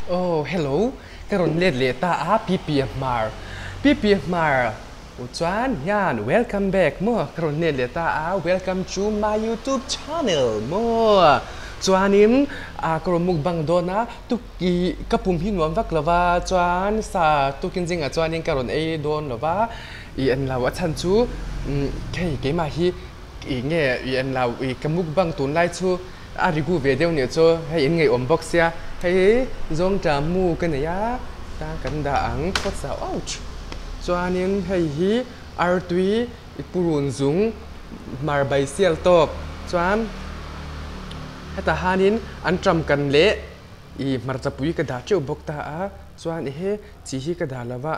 Oh hello ka rawn let leh ta a Pipi Hmar Pipi Hmar u chuan hian welcome back maw ka rawn let leh ta a welcome to my youtube channel maw chuanin ah ka rawn mukbang dawn a tuk ih ka pum hi nuam vak lo va chuan sa tukin zingah chuanin ka rawn ei dawn lo va ih an lo a chhan chu hei keimah hi ih nge ih an lo ih ka mukbang tunlai chu. A rigu ve deuh nih chu hei in ngeiawm bawk sia hei zawngṭah mu ka nei a tang kan dah ang phawt sa ouch chuanin hei hi artui purun zung hmar bai sial tawk chuan hetah hanin an ṭam kan leh ih hmarchapui ka dah teuh bawk ta a chuan ehe chi hi ka dah lo va.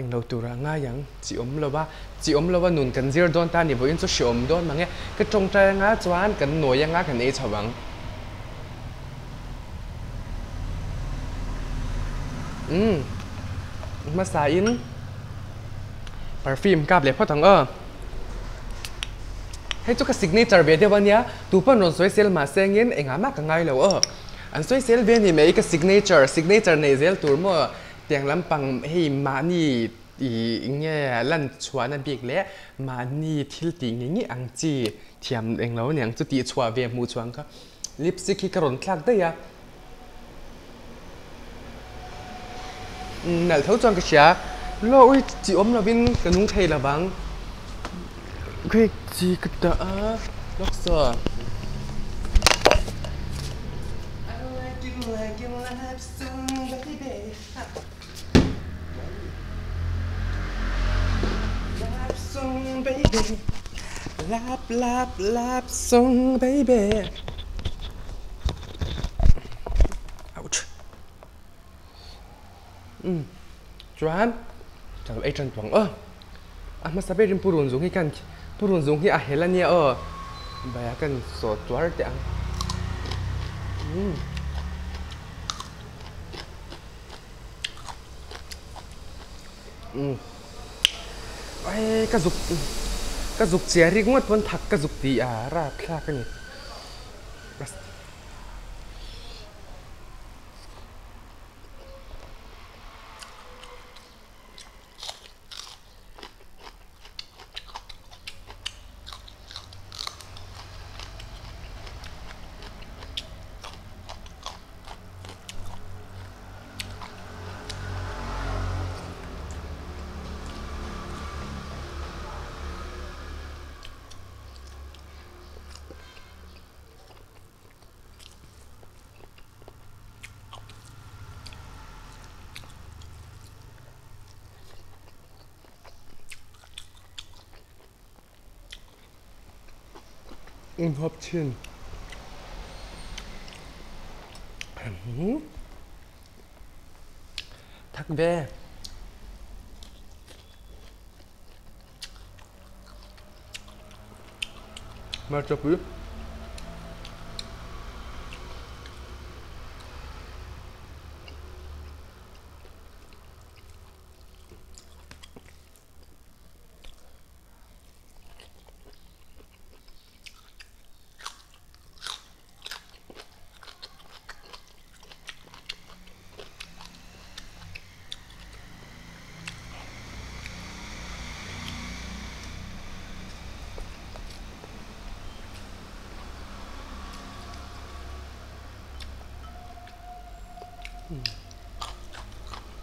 Englo tura ngai ang, chi awm lo a, chi awm lo a nun kan zir dawn ta ni vawiin chu hreawm dawn mang e, ka tawngtai anga chuan kan nawi anga kan ei chho ang. Umm hmasa in perfume kap leh phawt ang aw. Hei chu ka signature ve deuh ania, tu pawn rawn sawi sel mahse engin engah mah ka ngai lo aw. An sawi sel ve ni mai ka signature, signature nei zel tur maw. Tiang lampang hei mahni ih nge lan chhuahna bik leh mahni thil tih nge nge ang chi thiam englo aniang chu tih chhuah ve hmuh chhuah ang kha lipstick hi ka rawn thlak daih a. Nalh tho chuan ka hria law ui chi awm lovin ka nung thei lovang khawi chi ka dah a lawk saw. Chuan ka lo ei tan tawh ang aw. A hmasa berin purun zung hi kan purun zung hi a hel ania aw. Bai a kan sawh tuar teh ang. Ai ka zuk ka zuk chiah rik ngawt pawn thak ka zuk tih a rapthlak a ni. Inhawp thin. Thak ve. Hmarchapui.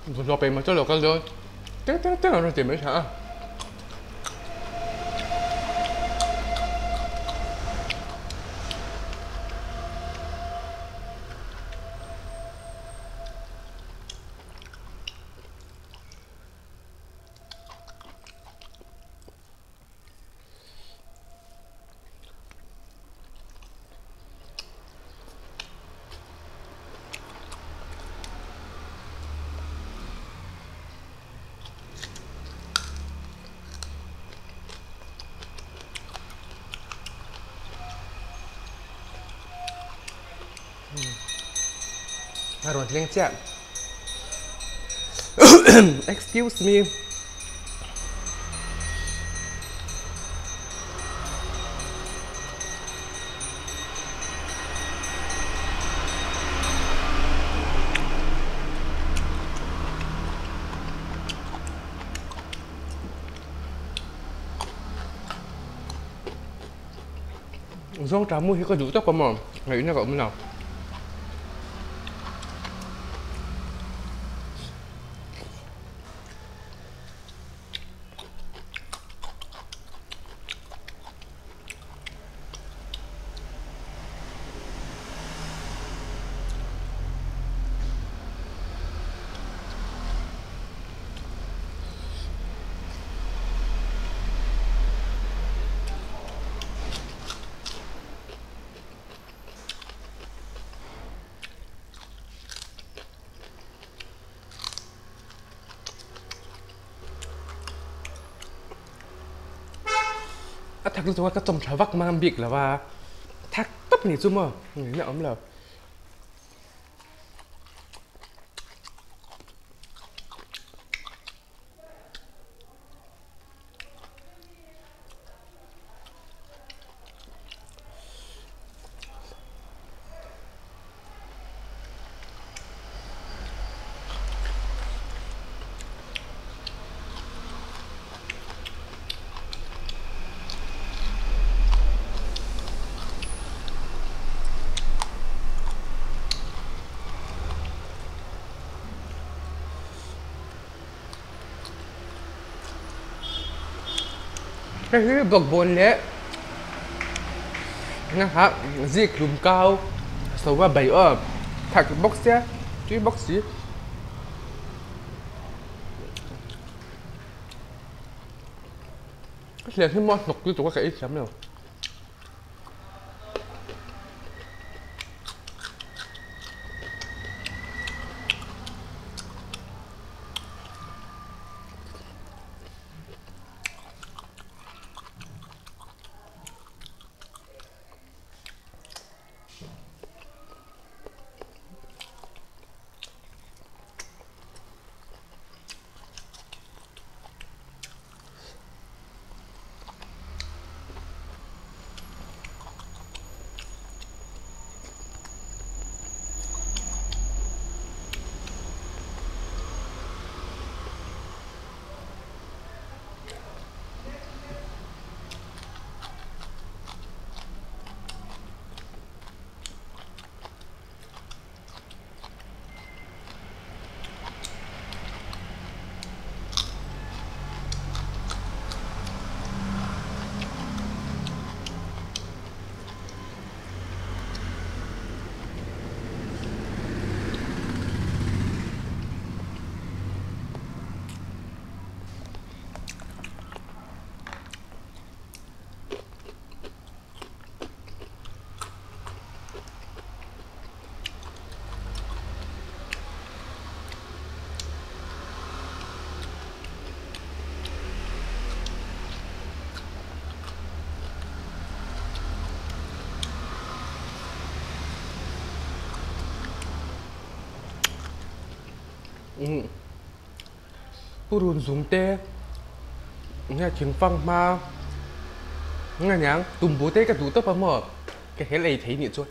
Bawlhhlawh pei maw chu a lo kal dawn teng teng teng a rawn ti mai thla a. A rawn thleng chiah. Excuse me. Zawngṭah mu hi ka duh tawp a maw? Ngaihna ka awm lo. A thak lutuk a ka chawm thla vak mang bik lo a, thak tawp ni chu maw ngei na awm lo. Hei hi bawkbawn leh nangha zik hlum kau soa bai aw thak bawk sia tui bawk si. Ka hliam hi maw a hnawk lutuk a ka ei thiam lo. Purun zung te nge thingfang hma nge niang tumbu te ka duh tawp a maw ka hel ei thei nih chuan.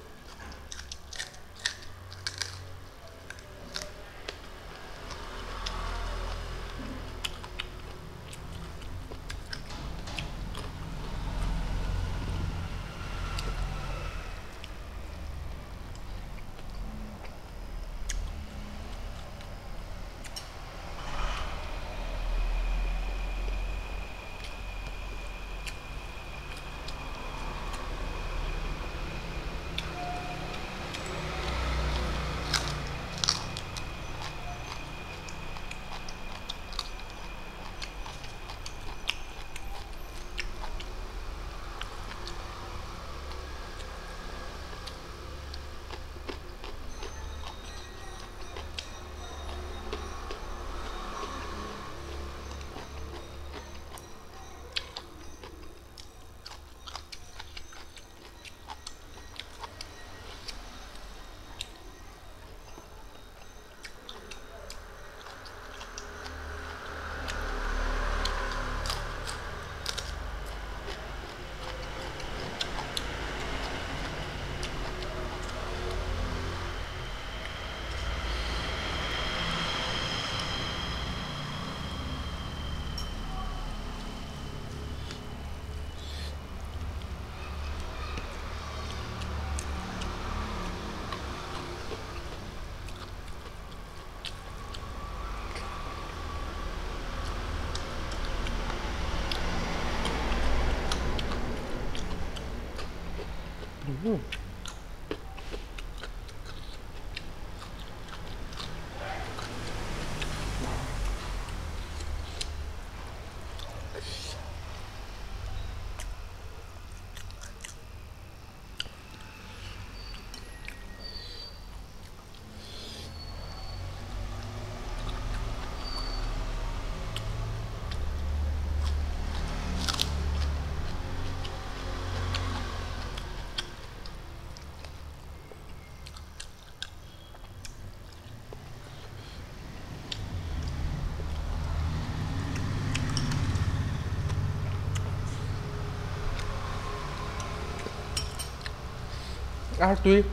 Artui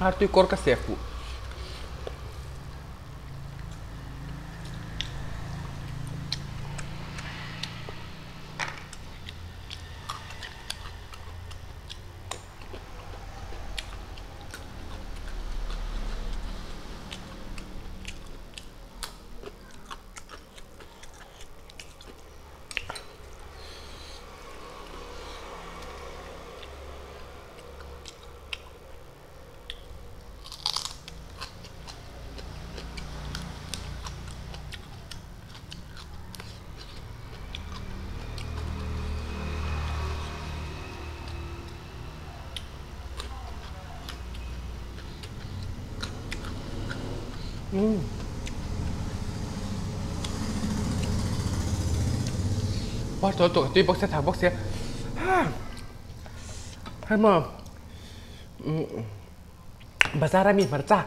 artui kawr ka seh fuh. Wa tawh tawh tui bawk sia thak bawk sia hei maw bazar a mi hmarcha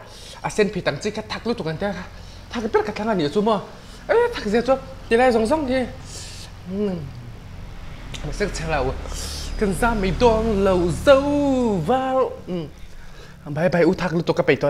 a sen phit ang chi kha thak lutuk an tia kha thak ber ka thlang a nih chu maw e thak zia chu tilai zawng zawng hi mahse ka chhelo kan zam mai dawn lo zo val bye bye u thak lutuk ka peih tawh.